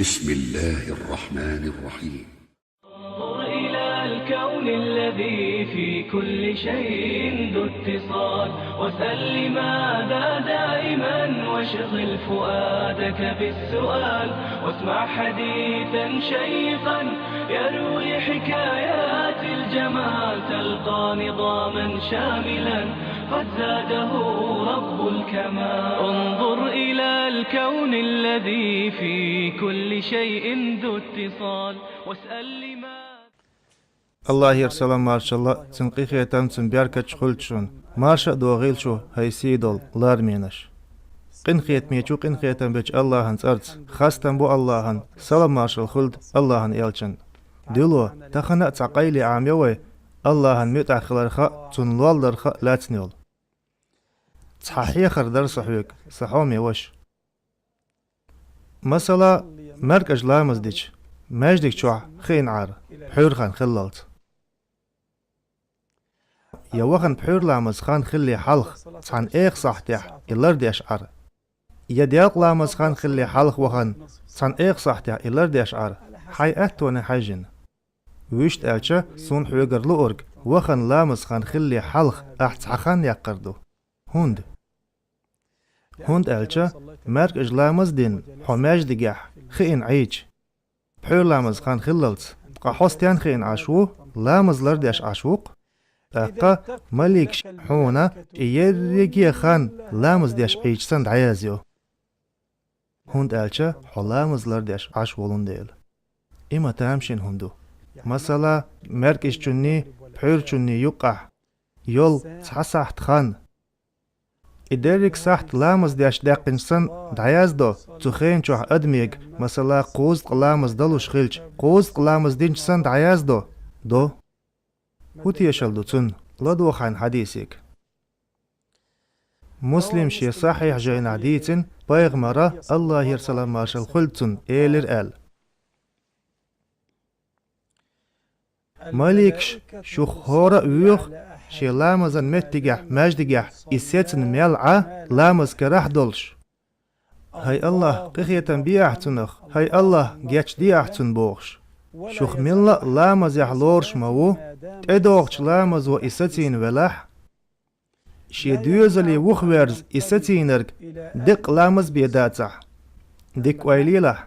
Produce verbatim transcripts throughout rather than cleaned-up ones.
بسم الله الرحمن الرحيم. انظر إلى الكون الذي في كل شيء ذو اتصال، واسأل لماذا دائما، واشغل فؤادك بالسؤال، واسمع حديثا شيقا يروي حكايات الجمال، تلقى نظاما شاملا قد زاده رب الكمال. انظر إلى الكون الذي في كل شيء ذو اتصال، واسأل لماذا. Аллахьера салам-маршалла, цуьнан къинхетам, цуьнан беркаташ хуьлда шуна. Марша а догӀийла шу, хӀай сийдолу ларминаш. Къинхетамечу, къинхетам бечу Аллахьан цӀарца, хастам бу Аллахьан, салам-маршалла хуьлда Аллахьан элчанна. Дило, тахана а цхьа къайле Ӏама йо вай, Аллахьан муьтӀахь хиларх а, Цунна лолларх а лаьцна йолу. Цхьа хьехар дара со хьоьга, сан хьоме ваша. Масала, маьркӀажа ламаз дича, маьждиг чохь хиъна Ӏара, пхьуьйра хан хиллалц. Я вахана пхьуьйра ламаз хан хиллале хьалха, цхьана эха сахьтехь и лардеш Ӏара. Я делкъа ламаз хан хиллале хьалха вахана, цхьана эха сахьтехь и лардеш Ӏара, хьайн аьттоне хьаьжжина. Вуьшта аьлча, суна хьоьгара луург, вахана ламаз хан хиллале хьалха ахь цхьа хан яккхар ду. ХӀунда? ХӀунда аьлча, маьркӀажа ламаз дина хьо маьждигехь, хиъна Ӏийча, пхьуьйра ламаз хан хиллалц, ткъа хьо стенна хиъна Ӏаш ву, ламаз лардеш Ӏаш ву-кх. ТӀаккха маликаш хьуна и ерриге а хан ламаз деш Ӏийча санна дӀаязйо. ХӀунда аьлча хьо ламаз лардеш Ӏаш волун дела. И ма тамашийна хӀума ду. Масала, маьркӀажчунний, пхьуьйрачунний юккъехь йолу цхьа сахьт хан. И дерриг сахьт ламаз деш даьккхинчу санна дӀаяздо цу хенан чохь адамега, масала, кхузткъа ламаз далуш хилча, кхузткъа ламаз динчу санна дӀаяздо? До. ХӀун тешалла ду цунна? ЛадогӀа хьайна хьадисега. Муслима шен сахьихь жайнахь дийцина, пайхамара, Аллахьера салам-маршалла хуьлда цунна, элира аьлла: «Маликаш шух хӀора а воьху шен ламазан меттигехь, маьждигехь, и сецна мел Ӏа, ламаз карахь а долуш: „ХӀай Аллахь, къинхетам бе ахь цунах, хӀай Аллахь, гечде ахь цунна“, – бохуш. Шух милла а ламазехь лоруш ма ву, тӀедогӀучу ламазо и сацийна велахь, шен доьзале вухаверза и сацийнарг деккъа ламаз бен дацахь. Дика ойла елахь.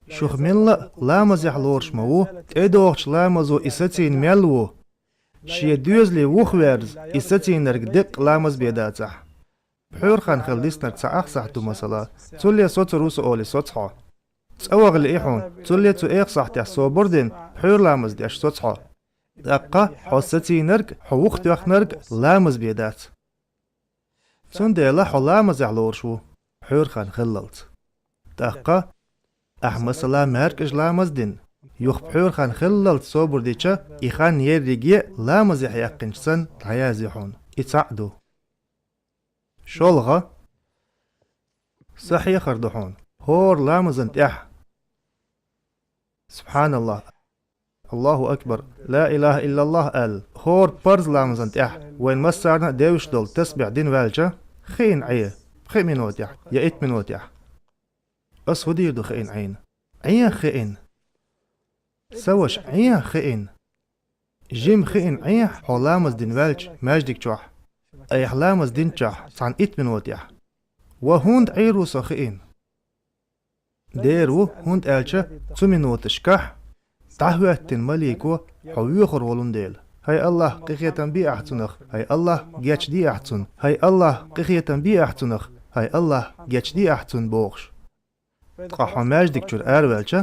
Шух милла а ламазехь лоруш ма ву, тӀедогӀучу ламазо и сацийна мел ву, шен доьзале вухаверза и сацийнарг деккъа ламаз бен дацахь“. Пхьуьйра хан хила диснарг цхьа ах сахьт ду, масала, цуле соцур ву со олий, соцу хьо. ЦӀа ваха лиъна хьуна, цуле цу эха сахьтехь собар а дина, пхьуьйра ламаз деш соцу хьо. ТӀаккха хьо сацийнарг, хьо вухатоьхнарг ламаз бен дац. Цундела хьо ламазехь лоруш ву, пхьуьйра хан хиллалц. ТӀаккха ахь, масала, маьркӀажа ламаз дина, юха пхьуьйра хан хиллалц собар дича, и хан ерриге а ламазехь яьккхинчу санна дӀаязйо хьуна. И цхьаъ ду. ШолгӀа. Сан хьехар ду хьуна. ХӀора ламазан тӀехь, субхьаналлахь, Аллаху акбар, ла илаха иллаллахь аьлла, хӀора парз ламазан тӀехь вайн массарна а девзаш долу тасбихь дина ваьлча, хиъна Ӏе, пхи минотехь я итт минотехь. Ас хӀун дийр ду хиъна Ӏийна? Ӏеха хиъна. Сан ваша, Ӏеха хиъна. Жима хиъна Ӏеха хьо ламаз дина ваьлча маьждиг чохь, айхьа ламаз динчохь цхьана итт минотехь. Ва хӀунда Ӏийр ву со хиъна? Дера ву, хӀунда аьлча цу миноташкахь дӀахӀоьттина малико хьо воьхур волун дела. ХӀай Аллахь, къинхетам бе ахь цунах, хӀай Аллахь, гечде ахь цунна, хӀай Аллахь, къинхетам бе ахь цунах, хӀай Аллахь, гечде ахь цунна, бохуш. Ткъа хьо маьждиг чуьра араваьлча,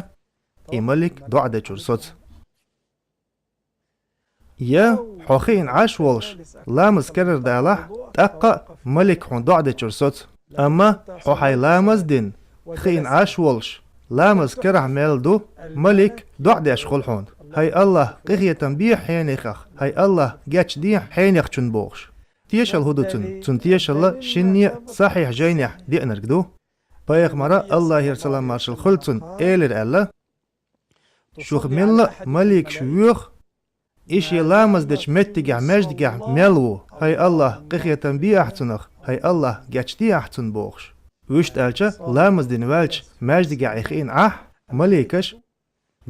и малик доӀа дечуьра соцу. Я хьо хиъна Ӏаш волуш, ламаз карара далахь, тӀаккха а малик хьуна доӀа дечуьра соцу. Амма хьо хьайн ламаз дина, хиъна Ӏаш волуш, ламаз карахь мел ду, малик доӀа деш хуьлу хьуна: «ХӀай Аллахь, къинхетам бехьа хьенехах, хӀай Аллахь, гечдехьа хьенехчунна», – бохуш. Тешалла хӀун ду цуьнан? Цуьнан тешалла шинне а сахьихь жайнехь деанарг ду. Пайхамара, Аллахьера салам-маршалла хуьлда цунна, элира аьлла: «Шух милла а маликаш воьху, и шен ламаз дечу меттигехь, маьждигехь мел ву: „ХӀай Аллахь, къинхетам бе ахь цунах, хӀай Аллахь, гечде ахь цунна“, – бохуш. Вуьшта аьлча, ламаз дина ваьлча, маьждигехь и хиъна Ӏахь, маликаш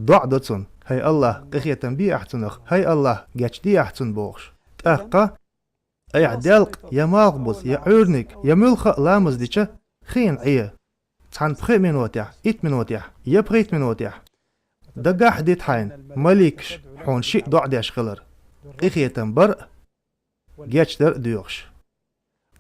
доӀа до цунна: «ХӀай АллахӀ, къинхетам бе ахь цунах, хӀай АллахӀ, гечде ахь цунна», – бохуш. ТӀаккха айхьа делкъа, я малхбуза, я Ӏуьйрниг, я муьлхха а ламаз дича, хиъна Ӏе. Цхьана пхи минотехь, итт минотехь, я пхийтта минотехь. Дагахь а дита хьайна, маликаш хьуна шиъ доӀа деш хилар: къинхетам бар а, гечдар а доьхуш.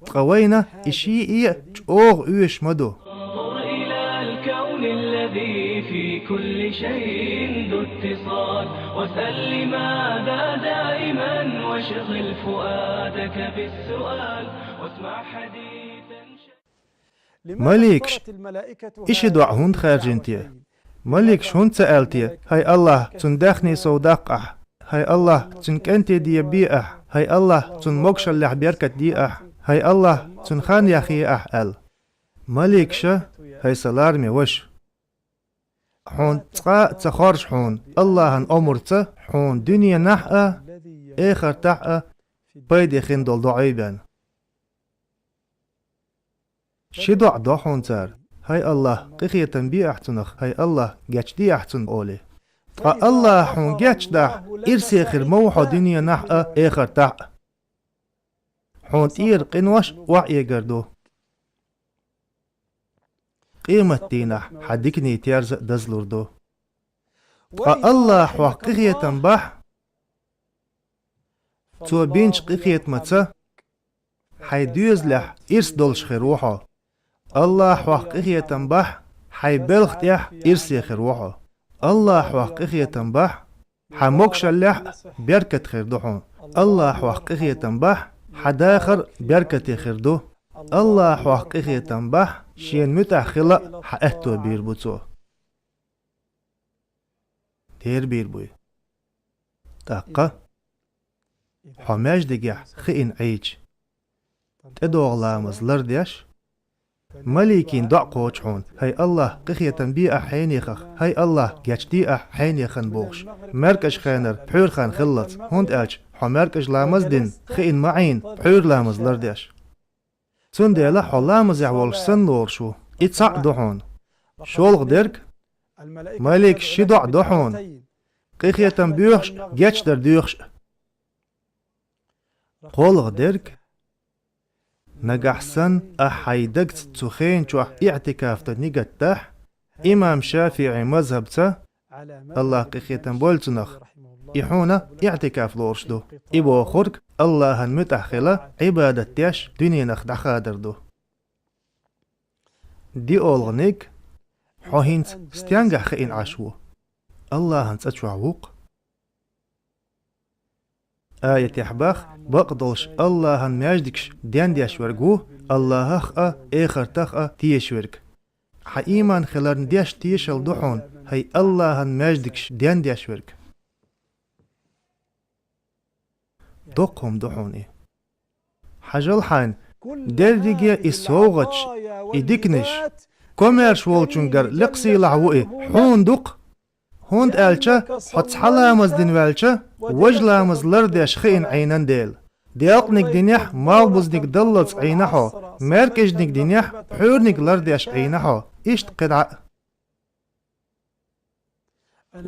Ткъа вайна и шиъ а чӀогӀа оьшуш ма ду. انظر إلى الكون الذي في كل شيء ذو اتصال، واسأل لماذا دائما، واشغل فؤادك بالسؤال، واسمع حديثا. Маликаш и ши доӀа хӀунда хаьржина те? Маликаш хӀунда ца аьлла те: «ХӀай АллахӀ, цуьнан даьхни сов даккха ахь, хӀай АллахӀ, цуьнан кӀентий ден бе ахь, хӀай АллахӀ, цуьнан могашаллехь беркат де ахь, хӀай АллахӀ, цуьнан хан яхъе ахь», – аьлла? Маликаша: «ХӀай сан лараме ваша, хьуна цкъа а ца хоржу хьуна АллахӀан омарца хьуна дуьненахь а, эхартахь а пайде хин долу доӀий бен». Ши доӀа до хьуна цара: «ХӀай АллахӀ, къинхетам бе ахь цунах, хӀай АллахӀ, гечде ахь цунна», – олий. Ткъа АллахӀа хьуна гечдахь, ирсе хир ма ву хьо дуьненахь а, эхартахь а. Хьуна тӀера къинош охьаэгар ду. Къематдийнахь хьан диканийн терза а дазлур ду. Ткъа АллахӀа хьох къинхетам бахь, Цо бинчу къинхетамца хьайн доьзалехь ирс долуш хир ву хьо. АллахӀа хьох къинхетам бахь, хьайн белхан тӀехь ирсе хир ву хьо. АллахӀа хьох къинхетам бахь, хьан могашаллехь а беркат хир ду хьуна. АллахӀа хьох къинхетам бахь, хьан дахар а беркате хир ду. АллахӀа хьох къинхетам бахь, Шена муьтӀахь хила а хьан аьтто бийр бу Цо. Тера бийр буй. ТӀаккха хьо маьждигехь хиъна Ӏийча, тӀедогӀу ламаз лардеш, маликийн доӀа кхочу хьуна: «ХӀай АллахӀ, къинхетам бе ахь хьенехах, хӀай АллахӀ, гечде ахь хьенехан», – бохуш, маьркӀажа хенара пхьуьйра хан хиллалц, хӀунда аьлча хьо маьркӀажа ламаз а дина, хиъна ма Ӏийна пхьуьйра ламаз лардеш. Цундела хьо ламазехь волуш санна лоруш ву. И цхьаъ ду хьуна. ШолгӀа дерг: маликаш ши доӀа до хьуна, къинхетам боьхуш а, гечдар доьхуш а. КхоалгӀа дерг: нагахь санна ахь хьайн дагца цу хенан чохь иӀтикаф дан нигат дахь, имам ШафиӀи мазхӀабца, АллахӀ къинхетам бойла цунах, и хьуна иӀтикаф лоруш ду. И бохург АллахӀан муьтӀахь хила, Ӏибадат деш, дуьненах дӀахадар ду. ДиолгӀаниг: хьо хӀинца стенгахь хиъна Ӏаш ву? АллахӀан цӀа чохь ву-кх. Аятехь боху: бакъдолуш АллахӀан маьждигаш дендеш верг ву, АллахӀах а, эхартах а тешаш верг. Хьан ийман хиларна деш тешалла ду хьуна, хӀай АллахӀан маьждигаш дендеш верг. Доккха хӀума ду хьуна и. Хьажал хьайна, дерриге и совгӀаташ, и диканаш, комаьрша волчуьнгара лекха сийлахь ву и, хьуна ду-кх. ХӀунда аьлча хьо цхьа ламаз дина ваьлча, важа ламаз лардеш хиъна Ӏийнан дела. Делкъаниг динехь, малхбузниг даллалц Ӏийна хьо, маьркӀажаниг динехь, пхьуьйраниг лардеш Ӏийна хьо. Иштта кхидӀа а.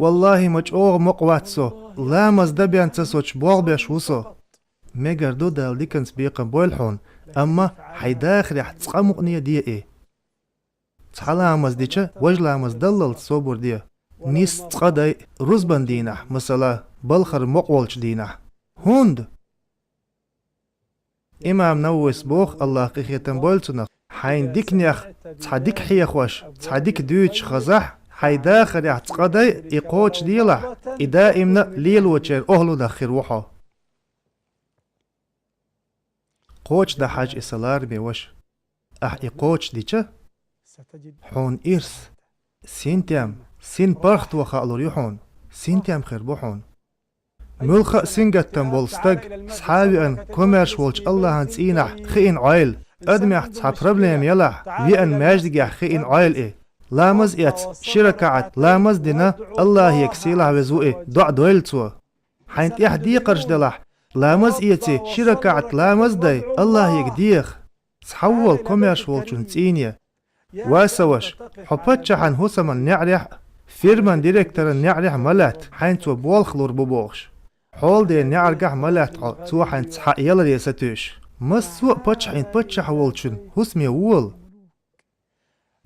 ВаллахӀи, ма чӀогӀа мукъа вац со, ламаз дан бен ца соцуш болх беш ву со. Мегар ду, Дала диканца бекхам бойла хьуна, амма хьайн дахарехь цкъа мукъане де и. Цхьа ламаз дича, важа ламаз даллалц собар де. Нийсса цкъа дай, рузбан дийнахь, масала, балхара мукъа волчу дийнахь. ХӀунда? Имам Нававис боху, АллахӀ къинхетам бойла цунах: хьайн диканех цхьа дика хьехош, цхьа дика дуьйцуш хазахь, хьайн дахарехь цкъа дай, и кхочушделахь, и даимна а лелочеран охӀлунах хир ву хьо. Кхочушдан хьажа и, сан лараме ваша. Ахь и кхочушдича, хьуна ирс, синтем, син паргӀато хаалур ю хьуна, синтем хир бу хьуна. Муьлхха а сингаттам болу стаг, схьа а веана, комаьрша волчу АллахӀан цӀийнахь хиъна Ӏойла, адамехь цхьа проблема елахь, веана маьждигехь хиъна Ӏойла и. Ламаз эцна, ши ракаӀат ламаз а дина, АллахӀега сийлахь веза ву и, доӀа дойла цо. Хьайн тӀехь декхарш делахь, ламаз эций, ши ракаӀат ламаз а дай, АллахӀега деха. Схьавола комаьрша волчун цӀийне. Ва са ваша, хьо паччахьан хӀусаман неӀарехь а, фирман директоран неӀарехь а ма лаьтта, хьайна цо болх лур бу бохуш. Хьоладен неӀаргахь а ма лаьтта хьо, цо хьайна цхьа а яларе сатуьйсуш. Массо а паччахьийн паччахь волчун хӀусаме вола.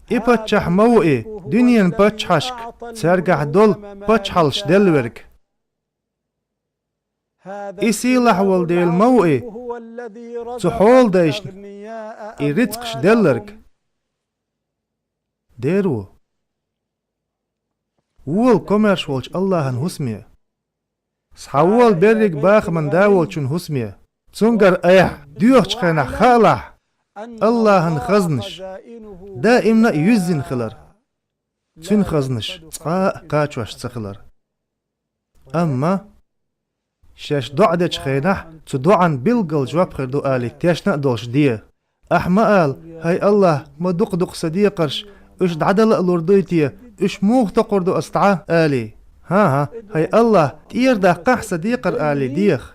И паччахь ма ву и, дуьненан паччахьашка, цаьргахь долу паччахьаллаш делла верг. И сийлахь волу Дела ма ву и, цу хьоладайшна и рицкъаш делларг. Дера ву. Вола комаьрша волчу АллахӀан хӀусаме. Схьавола берриг бахаман да волчун хӀусаме. Цуьнгара айхьа доьхучу хенахь хаалахь, АллахӀан хазнаш даимна а юьззина хилар. Цуьнан хазнаш цкъа а кхачош ца хилар. Амма шаьш доӀа дечу хенахь, цу доӀан билггал жоп хир ду алий, тешна а долуш де. Ахьа ма ала: «ХӀай АллахӀ, ма дукха-дукха сан декхарш, уьш дӀадала а лур дуй те, уьш муха токхур ду ас дӀа?» — алий. ХӀан-хӀа, хӀай АллахӀ, тӀера даккхахьа сан декхар алий, деха.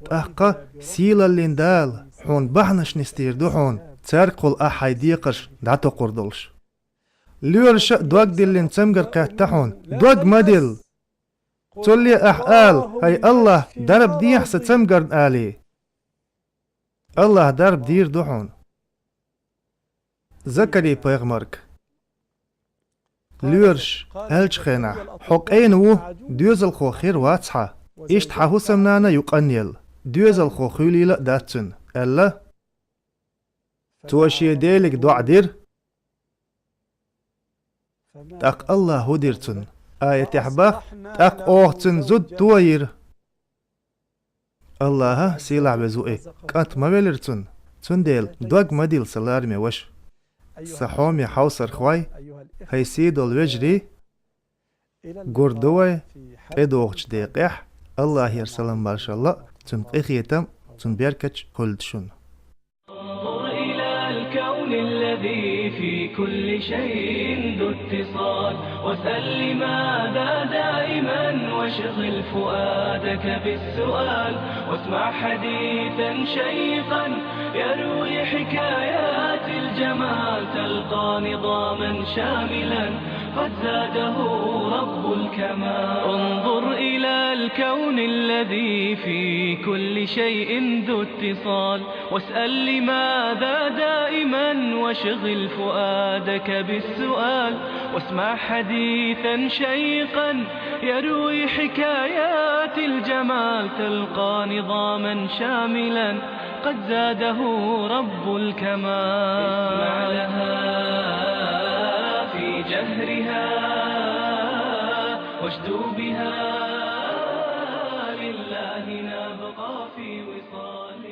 ТӀаккха сийлаллин Дала хьуна бахьанаш нисдийр ду хьуна, цаьргахула ахьа хьайн декхарш дӀатокхур долуш. Лоьраша а дог диллина цамгар кхетта хьуна, дог ма дилла. Цулле ахьа ала: «ХӀай АллахӀ, дарба дехьа сан цамгарна», — алий. АллахӀа дарба дийр ду хьуна. Закарий-пайхамарга: «Лоьраша аьллачу хенахь: „Хьо къена ву, доьзалхо хир вац хьан. Иштта хьан хӀусамнана а ю къанъелла, доьзалхо хуьлийла а дац цуьнан“, — аьлла. Цо шен Делига доӀа дира. ТӀаккха АллахӀа хӀун дира цунна? Аятехь боху: «ТӀаккха оха цуьнан зуда тойира». АллахӀа, сийлахь веза ву и, кӀант ма велира цунна. Цундела дог ма дилла, сан лараме ваша. Сан хьоме хьовсархой, хӀай сий долу вежарий, гур ду вай тӀедогӀучу декъехь, АллахӀера салам-маршалла а, цуьнан къинхетам а, цуьнан беркат а хуьлда шуна. انظر إلى الكون الذي في كل شيء ذو اتصال، واسأل لماذا دائما، واشغل فؤادك بالسؤال، واسمع حديثا شيقا يروي حكايات الجمال، تلقى نظاما شاملا قد زاده رب الكمال. انظر إلى الكون الذي في كل شيء ذو اتصال، واسأل لماذا دائما، واشغل فؤادك بالسؤال، واسمع حديثا شيقا يروي حكايات الجمال، تلقى نظاما شاملا قد زاده رب الكمال. اسمع لها في جهرها، واشدو بها، لله نبقى في وصال.